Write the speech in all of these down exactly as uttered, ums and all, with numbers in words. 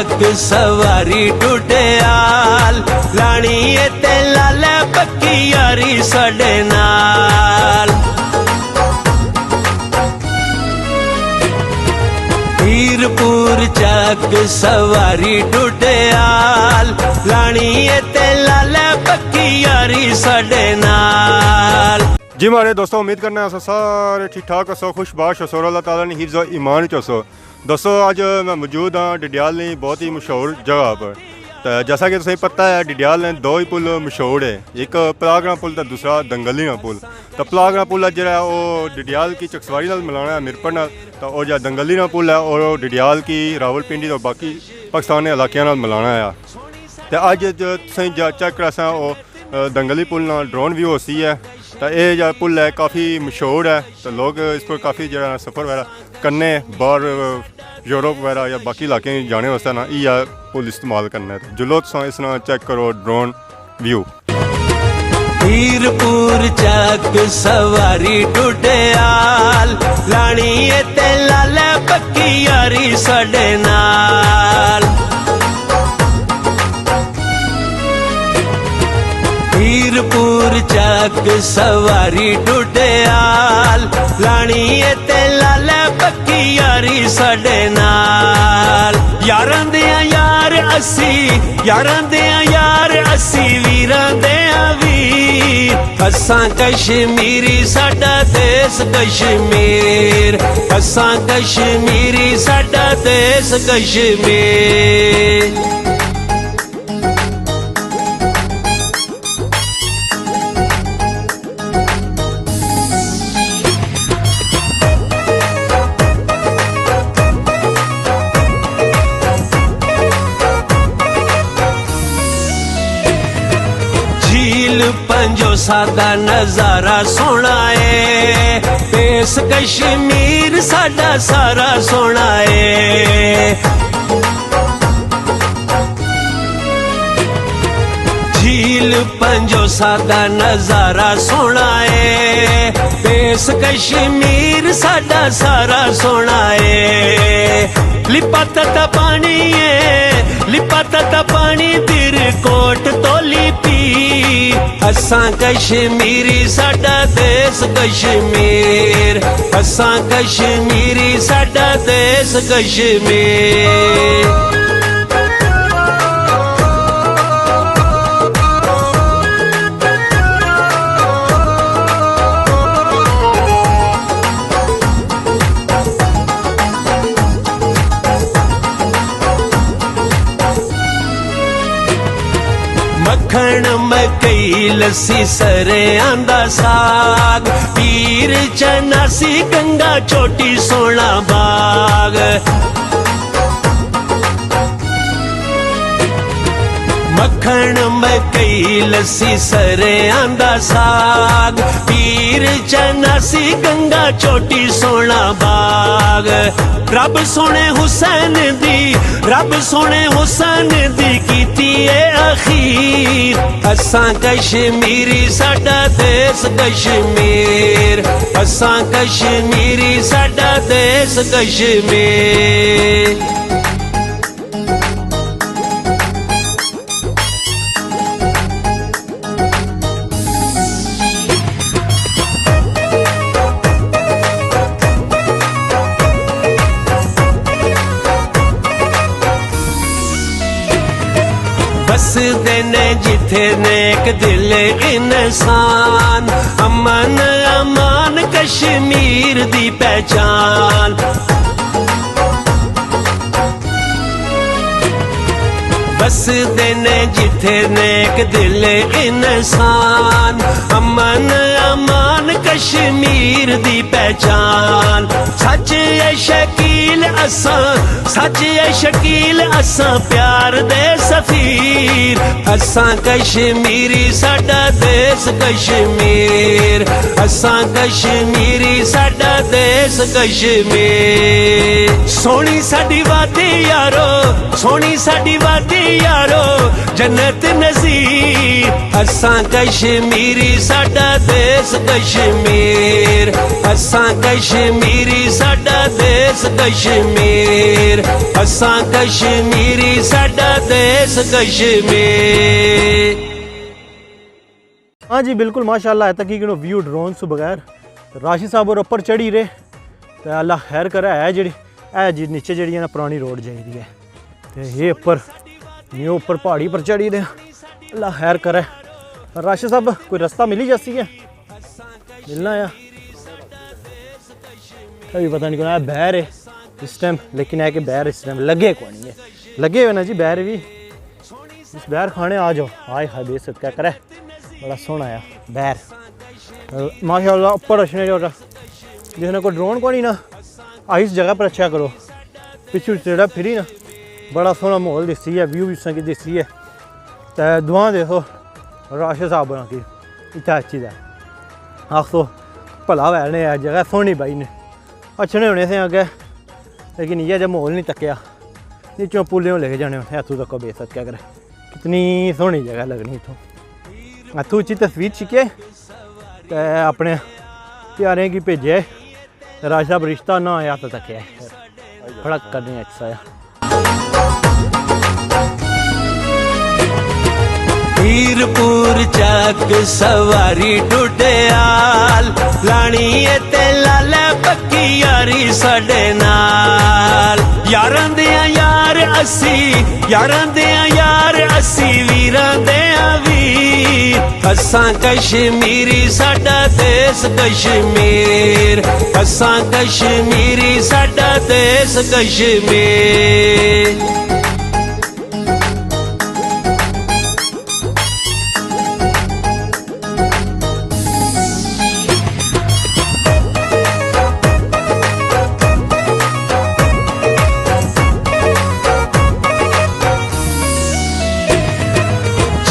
سواری ڈڈیال، لانی اے تے لالے پکی یاری ساڈے نال۔ پیر پور چک سواری ڈڈیال، لانی اے تے لالے پکی یاری ساڈے نال۔ جی ماڑے دوستو، امید کرنا اساں سارے ٹھیک ٹھاک ہسو، خوش باش ہسو اور اللہ تعالیٰ نے حفظ و ایمان چ ہسو۔ دوستو، اج میں موجود ہاں ڈڈیال نی بہت ہی مشہور جگہ پر۔ تے جیسا کہ تساں پتہ ہے، ڈڈیال نے دو ہی پل مشہور ہے، ایک پلاگراں پل تے دوسرا دنگلی نا پل۔ تے پلاگراں پل ہے جڑا، او ڈڈیال کی چکسواری نال ملانا ہے، میرپور نال، تے او جا دنگلی نا پل ہے، او ڈڈیال کی راولپنڈی تے باقی پاکستان نے علاقیاں نال ملانا ہے۔ تے اج جو تساں جا چیک کراساں، او، اے، دنگلی پل نا ڈرون ویو ہوسی ہے۔ تے اے جا پل ہے، کافی مشہور ہے، تے لوگ اس پر کافی جڑا سفر وغیرہ کرنے، باہر، اے، یورپ وغیرہ یا باقی علاقے جانے واسطے نا، اے پل استعمال کرنے۔ تے جلو تساں اس نا چیک کرو ڈرون ویو۔ پیر پور چک سواری ڈڈیال، لانی اے تے لالے پکی یاری ساڈے نال۔ پیر پور چک سواری ڈڈیال، لانی اے تے لالے پکی یاری ساڈے نال۔ یاراں دیاں یار اسی، یاراں دیاں یار اسی، ویراں دیاں ویر۔ اساں کشمیری، ساڈا دیس کشمیر۔ اساں کشمیری، ساڈا دیس کشمیر۔ جھیل پنجوسہ دا نظارہ سوہنا اے، دیس کشمیر ساڈا سارا سوہنا اے۔ جھیل پنجوسہ دا نظارہ سوہنا اے، دیس کشمیر ساڈا سارا سوہنا اے۔ لپت دا پانی اے، لپت دا پانی، ترکوٹ تولی پی۔ اساں کشمیری، ساڈا دیس کشمیر۔ اساں کشمیری، ساڈا دیس کشمیر۔ مکھن مکئی لسی سریاں دا ساگ، پیر چناسی گنگا چوٹی سوہنا باغ۔ مکھن مکئی لسی سریاں دا ساگ، پیر چناسی گنگا چوٹی سوہنا باغ۔ رب سوہنے حسین دی، رب سوہنے حسین دی کیتی اے اخیر۔ اساں کشمیری، ساڈا دیس کشمیر۔ اساں کشمیری، ساڈا دیس کشمیر۔ بسدے نے جتھے نیک دل انسان، امن امان کشمیر دی پہچان۔ بسدے نے جتھے نیک دل انسان، امن امان کشمیر دی پہچان۔ سچ اے شکیل اساں، سچ اے شکیل اساں پیار دے سفیر۔ اساں کشمیری، ساڈا دیس کشمیر۔ اساں کشمیری، ساڈا دیس کشمیر۔ سوہنی ساڈی وادی یارو، سوہنی ساڈی وادی یارو، جنت نظیر۔ اساں کشمیری، ساڈا دیس کشمیر۔ اساں کشمیری، ساڈا دیس کشمیر۔ اساں کشمیری، ساڈا دیس کشمیر۔ ہاں جی، بالکل، ماشاءاللہ، اتھا کی کنو ویو ڈرون سو بغیر۔ راشد صاحب اور اوپر چڑھی رہے، تے اللہ خیر کرے، ہے جڑی، اے جی نیچے جڑی ہے نا، پرانی روڈ جائی رہی ہے۔ تے یہ اوپر، نیو اوپر پہاڑی پر چڑھی رہے۔ اللہ خیر کرے۔ راشد صاحب، کوئی رستہ ملی جاسی ہے؟ ملنا ہے۔ ابھی پتہ نہیں کون ہے، بہر ہے اس ٹائم، لیکن ہے کہ بہر اس ٹائم لگے کون نہیں ہے۔ لگے ہوئے نا جی بہر بھی۔ اس بہر کھانے آ جاؤ۔ ہائے ہائے، بے صدقہ کرے۔ بڑا سوہنا آیا بہر۔ ماشاءاللہ، اوپر اچھنے جو جس نے کوئی ڈرون کونی نا، آ اس جگہ پر اچھا کرو۔ پچھو جیڑا پھری نا، بڑا سوہنا ماحول دسی ہے، ویو بھی اس کی دسی ہے۔ تے دعا دیسو راشد صاحب ہوراں کی، اتھا اچھی دا۔ آخسو بھلا ہویا نے، اے جگہ سوہنی بائی نے۔ اچھنے ہونے سے اگے، لیکن یہ جا ماحول نہیں تکیا۔ نیچوں پولیوں لے کے جانے ہونے، اتھوں تک بے صدقہ کرے۔ کتنی سوہنی جگہ لگنی اتھوں۔ اتھوں اچھی تصویر چھکے تے اپنے پیاریں کی بھیجے۔ راشد صاحب، رشتہ نہ آیا تو تکیا۔ فرق کرنی اچھا ہے۔ پیر پور چک سواری ڈڈیال، لانی اے تے لالے پکی یاری ساڈے نال۔ یاراں دیاں یار اسی، یاراں دیاں یار اسی، ویراں دیاں ویر۔ اساں کشمیری، ساڈا دیس کشمیر۔ اساں کشمیری، ساڈا دیس کشمیر۔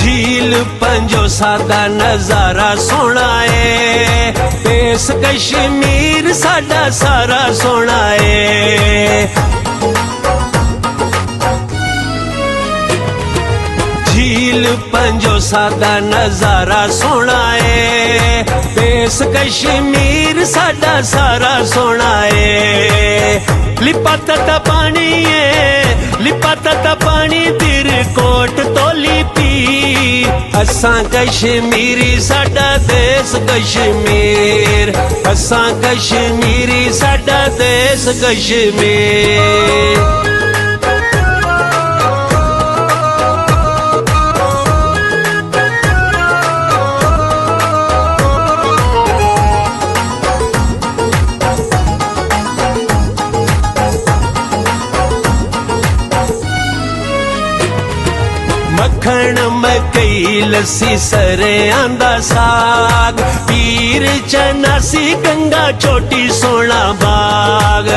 جھیل پنجوسہ دا نظارہ سوہنا اے، دیس کشمیر ساڈا سارا سوہنا اے۔ جھیل پنجوسہ دا نظارہ سوہنا اے، دیس کشمیر ساڈا سارا سوہنا اے۔ لپا تتا پانی اے، لپا تتا پانی، دیر کوٹ تولی پی۔ اساں کشمیری، ساڈا دیس کشمیر۔ اساں کشمیری، ساڈا دیس کشمیر۔ مکھن مکئی لسی سریاں دا ساگ، پیر چناسی گنگا چوٹی سوہنا باغ۔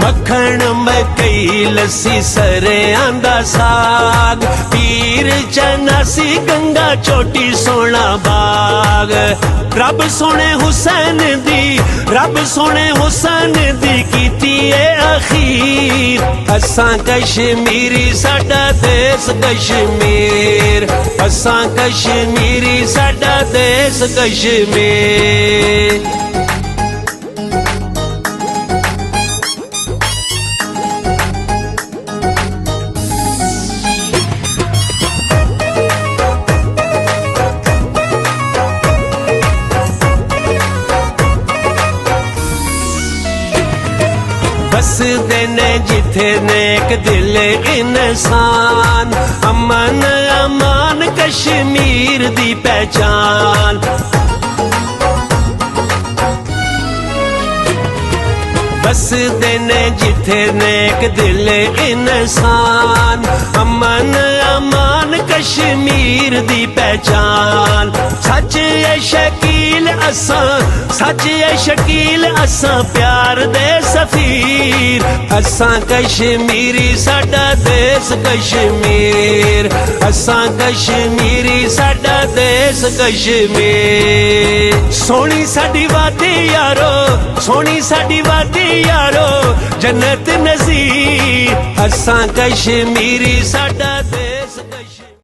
مکھن مکئی لسی سریاں دا ساگ، پیر چناسی گنگا چوٹی سوہنا باغ۔ رب سوہنے حسین دی، رب سوہنے حسین دی کیتی اے اخیر۔ اساں کشمیری، ساڈا دیس کشمیر۔ اساں کشمیری، ساڈا دیس کشمیر۔ بسدے نے جتھے نیک دل انسان، امن امان کشمیر دی پہچان۔ بسدے نے جتھے نیک دل انسان، امن امان کشمیر دی پہچان۔ سچ اے شکیل اساں، سچ اے شکیل اساں پیار دے سفیر۔ اساں کشمیری، ساڈا دیس کشمیر۔ اساں کشمیری، ساڈا دیس کشمیر۔ سوہنی ساڈی وادی یارو، سوہنی ساڈی وادی یارو، جنت نظیر۔ اساں کشمیری، ساڈا دیس کشمیر۔